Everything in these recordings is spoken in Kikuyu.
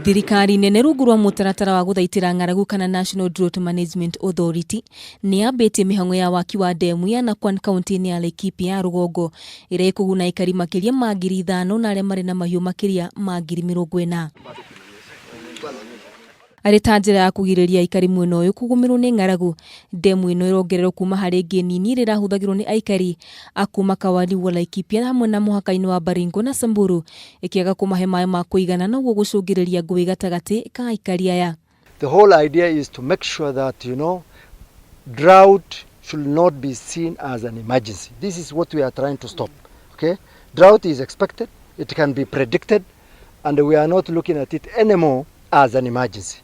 Thirikari nene rungu rwa mũtaratara wa gũthaitĩra ng'aragu kana National Drought Management Authority nĩ yambĩtie mĩhang'o ya waki wa ndemu ya Nakwan kaunti-inĩ ya Laikipia ya rũgongo ĩrĩa ĩkũguna aikari makĩria ma 5,000 na arĩa marĩ na mahiũ makĩria ma 40,000. Arĩ ta njĩra ya kũgirĩrĩria aikari mwena ũyũ kũgũmĩrwo nĩ ng'aragu, ndemu ĩno ĩrongererwo kuma harĩ ĩngĩ nini ĩrĩa ĩrahũthagĩrwo nĩ aikari a kuma Kawali wa Laikipia hamwe na mũhaka-inĩ wa Baringo na Samburu, ĩkĩaga kũmahe maĩ ma kũigana na ũguo gũcũngĩrĩria ngũĩ gatagatĩ ka aikari aya. The whole idea is to make sure that drought should not be seen as an emergency. This is what we are trying to stop. Okay? Drought is expected, it can be predicted, and we are not looking at it anymore as an emergency.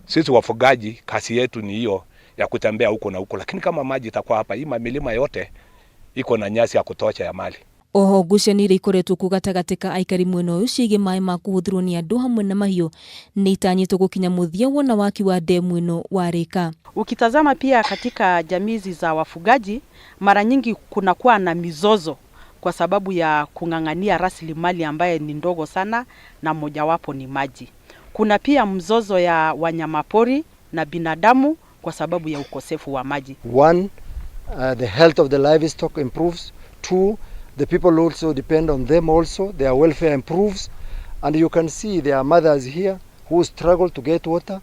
Sisi wafugaji kazi yetu ni hiyo ya kutembea huko na huko, lakini kama maji itakuwa hapa, hii mamilima yote iko na nyasi ya kutosha ya mali. Oho ngucanio iria ikoretwo kuo gatagatĩ ka aikari mwena ũyũ ciĩgiĩ maĩ ma kũhũthĩrwo nĩ andũ hamwe na mahiũ nĩ itanyĩtwo gũkinya mũthia wona waki wa ndemu ĩno warĩka. Ukitazama pia katika jamii hizi za wafugaji, mara nyingi kunakuwa na mizozo kwa sababu ya kung'ang'ania rasilimali ambaye ni ndogo sana, na mojawapo ni maji. Kuna pia mzozo ya wanyamapori na binadamu kwa sababu ya ukosefu wa maji. One, the health of the livestock improves. Two, the people also depend on them also, their welfare improves. And you can see there are mothers here who struggle to get water.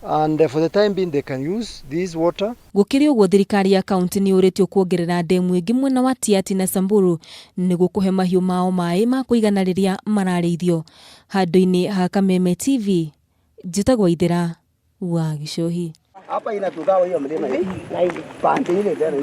And for the time being, they can use this water. Gũkĩrĩ ũguo, thirikari ya kaunti nĩ yũrĩtio kuongerera ndemu ĩngĩ mwena wa Tiaty na Samburu nĩguo kũhe mahiũ mao maĩ ma kũigana rĩrĩa mararĩithio. Handũ-inĩ ha Kameme TV, njĩtagwo Ithera wa Gĩcũhi. Hapa inatugawa hiyo mlima na ile pande ile tena.